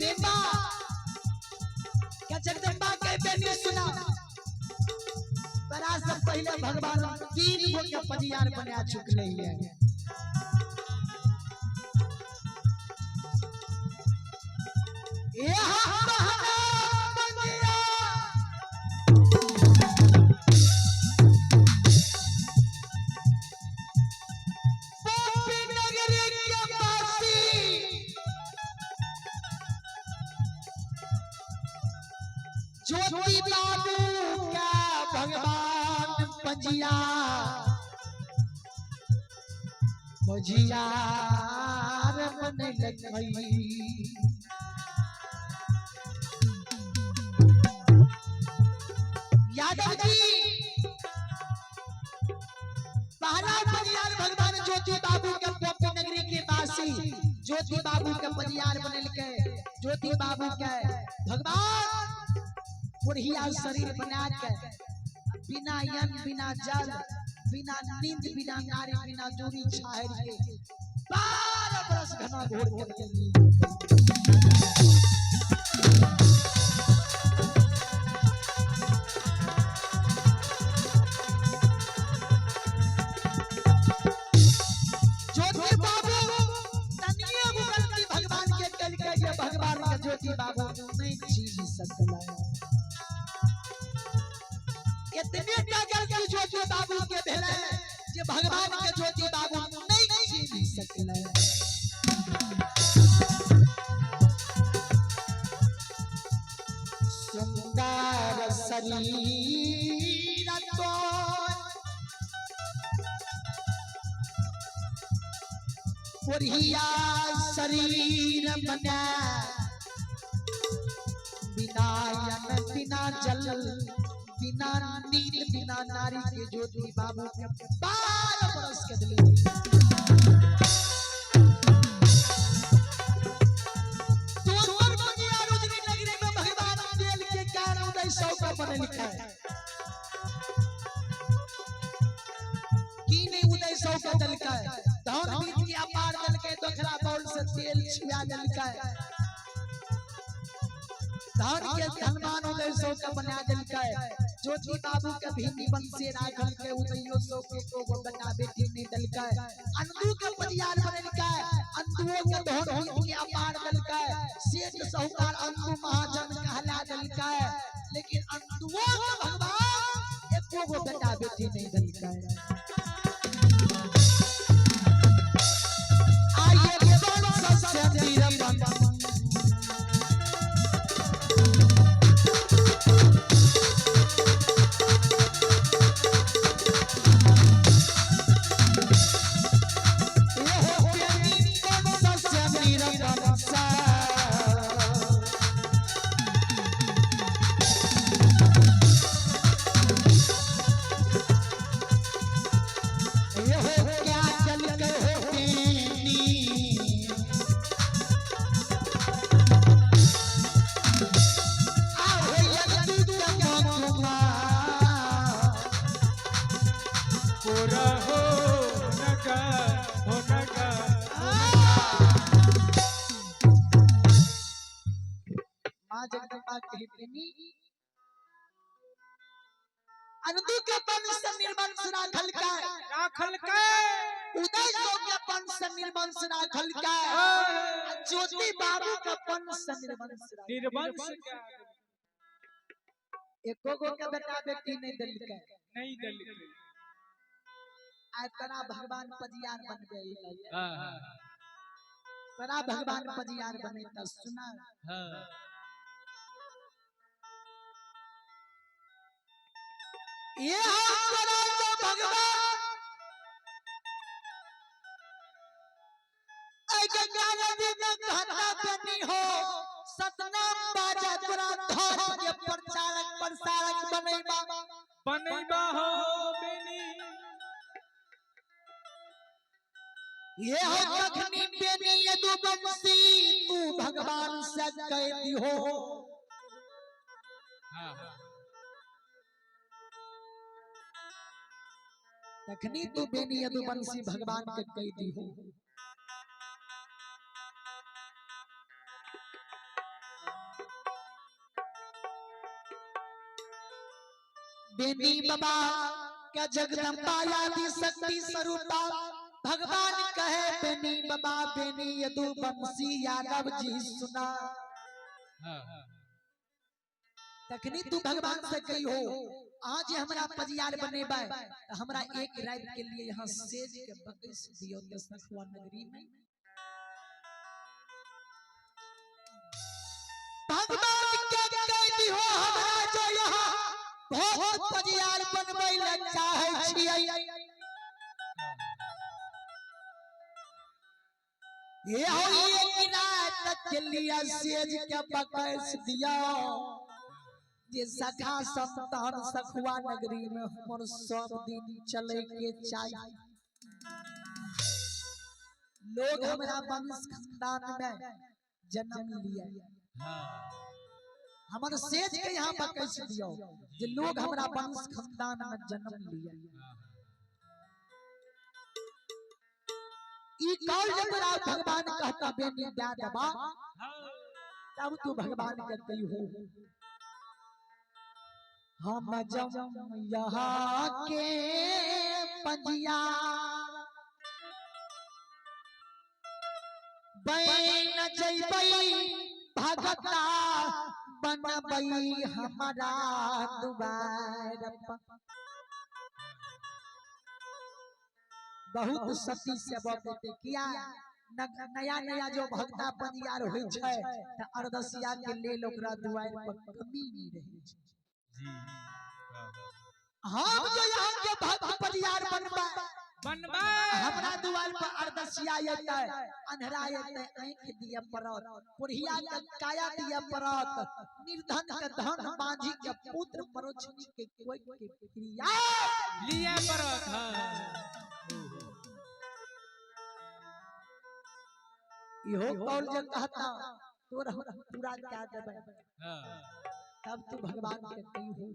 बेटा क्या जगदम्बा के बेटी सुना तोरा से पहले भगवान 3 गो के पजियार बना चुकले है। ज्योति बाबू का भगवान पजिया पजियार मन लखई। यादव जी पहला पजियार भगवान ज्योति बाबू के पोपी नगरी के वासी ज्योति बाबू के पजियार बनल के ज्योति बाबू के भगवान बुढ़िया शरीर बना के बिना यन बिना जल बिना नींद बिना नारी बिना जोड़ी छाहर के 12 बरस घना घोर के ज्योति बाबू तनिए गो गलती भगवान के कल के जे भगवान के ज्योति बाबू नहीं छीन सकला। इतने टा गलती ज्योति बाबू के भेले जे भगवान के ज्योति बाबू नहीं छीन सकला। सुंदर शरीर तो बुढ़िया शरीर बना बिना यन बिना जल बिना नींद बिना नारी के ज्योति बाबू के 12 बरस के दिली। दोसर पजियार उजरी नगरी में भगवान तेल के कारण उदय सौ का बने लिखा है की नहीं उदय सौ का दलका है धान बीज के अपार दलके दोखरा बाउल से तेल छिया दलका है धान के धनमान उदय सौ का बना दलका है ज्योति बाबू के भीम बंसे राखल के उदयो सौ के को बना बेटी नहीं दलका है अंदू के पजियार बनलका है अंदुओ के धन बीज के अपार दलका है सेठ साहूकार अंदू महाजन कहला दलका है लेकिन अंदुओ के भगवान एको गो बेटा बेटी नहीं दलका है। आइए बंस से निरबंस पूरा हो नगा हो नगा। माँ जगदम्बा के प्रेमी अंदू के वंश निर्वंश राखल का राखल के उदय सौ के वंश निर्वंश राखल का ज्योति बाबू के वंश निर्वंश निर्वंश एको गो के बेटा बेटी नहीं दिलकै नहीं दिलकै। आय तोरा भगवान पजियार बन गई हां तोरा भगवान पजियार बने त सुना। हां ये तोरा तो भगवान ऐ गंगा नदी में घाटा बनी हो सतनाम बाजा तोरा धर्म के प्रचारक प्रसारक बनैबा बनैबा हो बेनी। ये हो कखनी बेनी यदुवंशी तू भगवान से कह दी हो। हां हां तखनी तू बेनी यदुवंशी भगवान के कह दी हो। बेनी बाबा क्या जगदम्बा आदि शक्ति स्वरूपा भगवान कहे बेनी बाबा बेनी यदु बंसी यादव जी सुना। हाँ। तखनी तू भगवान से कही हो आज हमरा पजियार बनेबै त हमरा एक रात के लिए यहाँ सेज के बकस दियो त सखुआ नगरी में। भगवान के कह दिहो हमरा जो यहाँ बहुत पजियार बनबै ल चाहै छियै। ये हो एक रात के लिए सेज के बकस दियो जे सखा संतान सखुआ नगरी में हमर सब दिन चले के चाहिए। लोग हमरा वंश खानदान में जन्म लिए। हाँ। हमर सेज के यहाँ बकस दियो जे लोग हमरा वंश खानदान में जन्म लिए। हाँ। ई कौल जब तोरा भगवान कहता बेनी दे दबा हाँ। तब तू भगवान के कही हो हम जम यहाँ के पंजिया बैन जैबै भगता बनबै हमारा दुआर पर। बहुत सती सेवा देते किया नया नया जो भक्ता पंजियार होइ छै त अरदसिया के लेल ओकरा दुआर पर कमी नहीं रहै छै। जी। हाँ। हम जो यहाँ के भक्त परियार बनबै बनबै हमरा दुआर पर अरदसिया एतै, अन्हरा एतै, आँखि दिए पड़त, कोढ़िया के काया दिए पड़त, निर्धन के धन, बाँझी के पुत्र, परोछनी के कोई के प्रिया लिए पड़त। हाँ। इहो कौल जे कहता तोर हम पूरा कए देबै। हाँ। तब तू भगवान के कही हो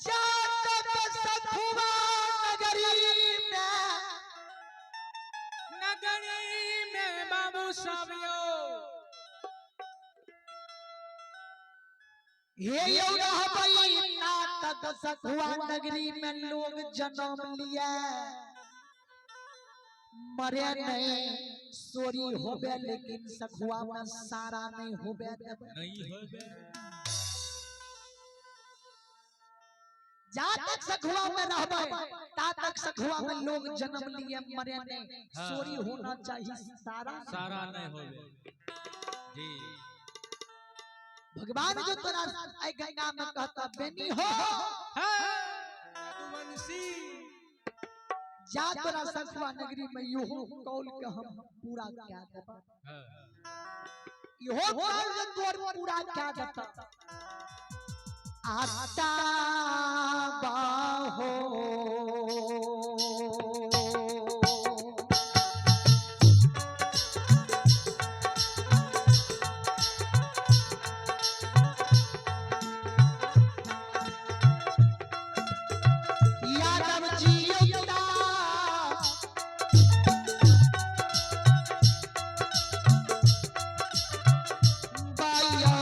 जातक सखुआ नगरी में नगरी में बाबू साहब यो हे यो रहबै नातक सखुआ नगरी में लोग जन्म लिए मरे नहीं सोरी होबे लेकिन सखुआ में सारा नहीं होबे देबै। नहीं होबे। जा तक सखुआ में रहबै ता तक सखुआ में लोग जन्म लिए मरे नहीं। हाँ। चोरी होना चाहिए सारा सारा नहीं होबे। जी। भगवान जो तोरा आई गंगा में कहता बेनी हो हाँ। यदुवंशी जा तोरा सखुआ नगरी में इहो कौल के हम पूरा कए देबै। हाँ। इहो कौल के तोर पूरा कए देता। आता बाहो यादव जी योद्धा बायो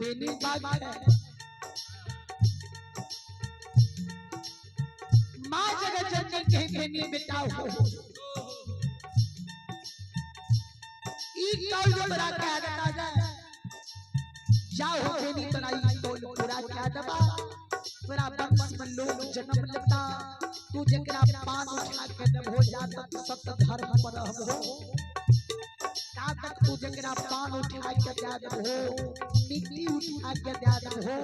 बेनी बाग है। माँ जगत जननी के बेनी बेटा हो। ई कौल जो तोरा कह देता जाए, जाओ हो बेनी तोरा ई कौल पूरा कह देबा। तोरा वंश में लोग जन्म लेता, तू जकरा पान उठा के देबहो जा तक सत धर्म पर रहबहो, ता तक तू जकरा पान उठा के दे देबहो, मिट्टी उठा के दे देबहो,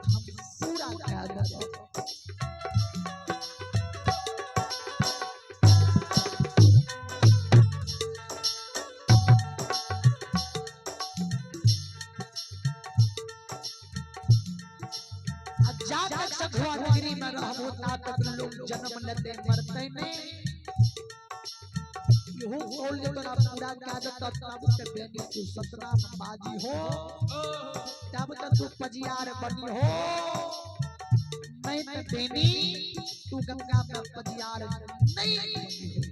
हम पूरा कह देबो। जा तक सखुआ नगरी में रहबो ता तक लोग जन्म लेते मरते नहीं। इहो कौल जो तोरा पूरा कह देता तब ते बेनी तू सतरा में बाजी हो, तब ते तू पजियार बनी हो, नहीं ते बेनी तू गंगा में पजियार नहीं बनी हो।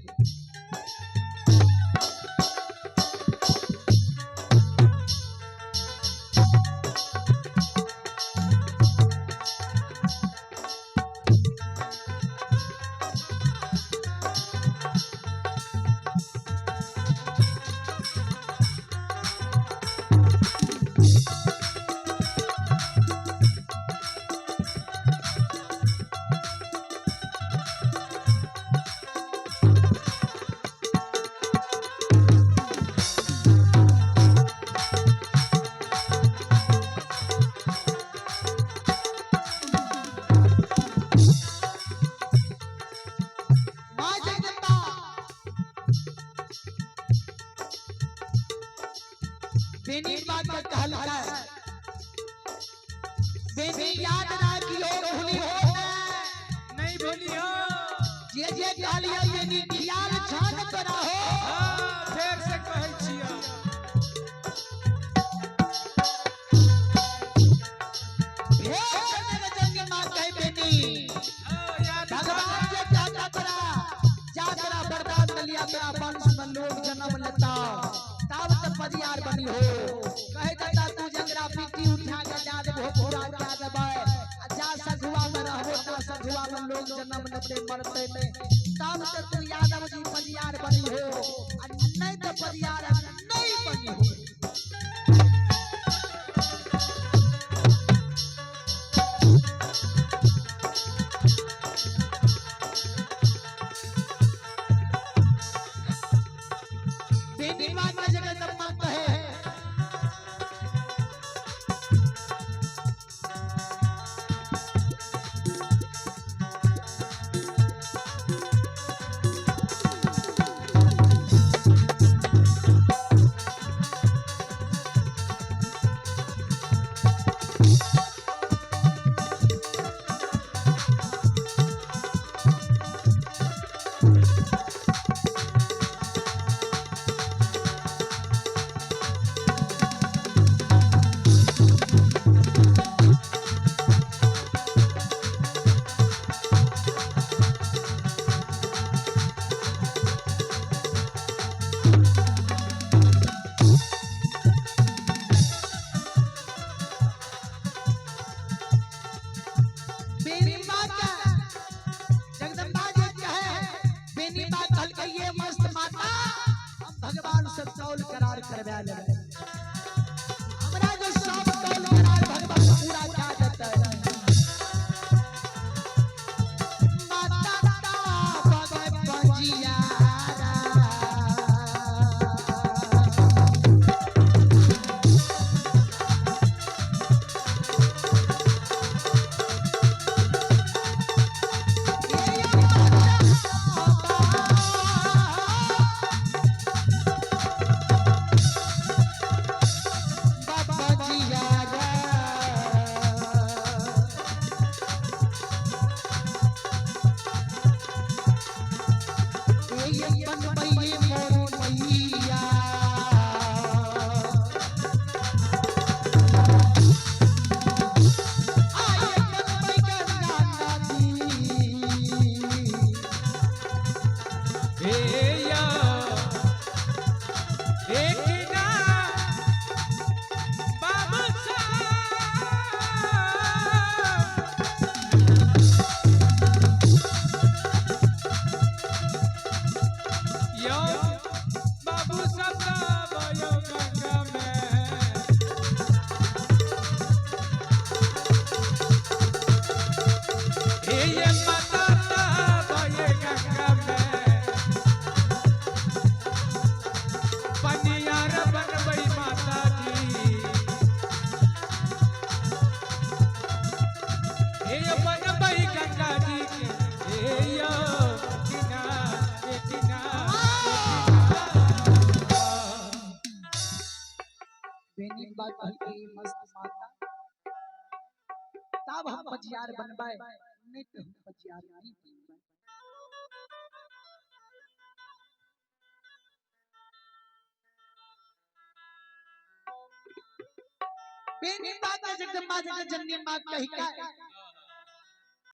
माँ जगदम्बा बेनी बात का कहलका है, बेनी याद राखियो भूली हो नहीं भूलियो। जे जे कहलियो बेनी ख्याल छान तोरा हो। हाँ, फेर से कहै छियो। हे जगदम्बा माँ कहे बेनी हाँ, याद भगवान जे कहता तोरा जा तोरा वरदान मिलिया तोरा वंश में लोग जन्म लेता तब त पजियार बनी हो। कहे देता तू जकरा मिट्टी उठा के दे देबहो पूरा कह देबै, आ जा सखुआ में रहबो ता सखुआ में लोग जन्म लेते मरते नहीं, तब त तू यादव जी पजियार बनी हो, आ नहीं त पजियार नहीं बनी हो। बेनी माँ जगदम्बा कहे बेनी माँ का जगदम्बा जी कहे बेनी माँ कहल के ये मस्त माता हम भगवान से तौल करार करवा लेबै, हमरा जो सब तौल करार भगवान पूरा कह देतै। माता बगै पजियारा, हे या एक ना बाबू साहब। बाबा कहलकै मस्त माता, तब हम पजियार बनबै, नहीं तो हम पजियार नहीं बनबै। बेनी माँ के जगदम्बा जगत जननी माँ कही का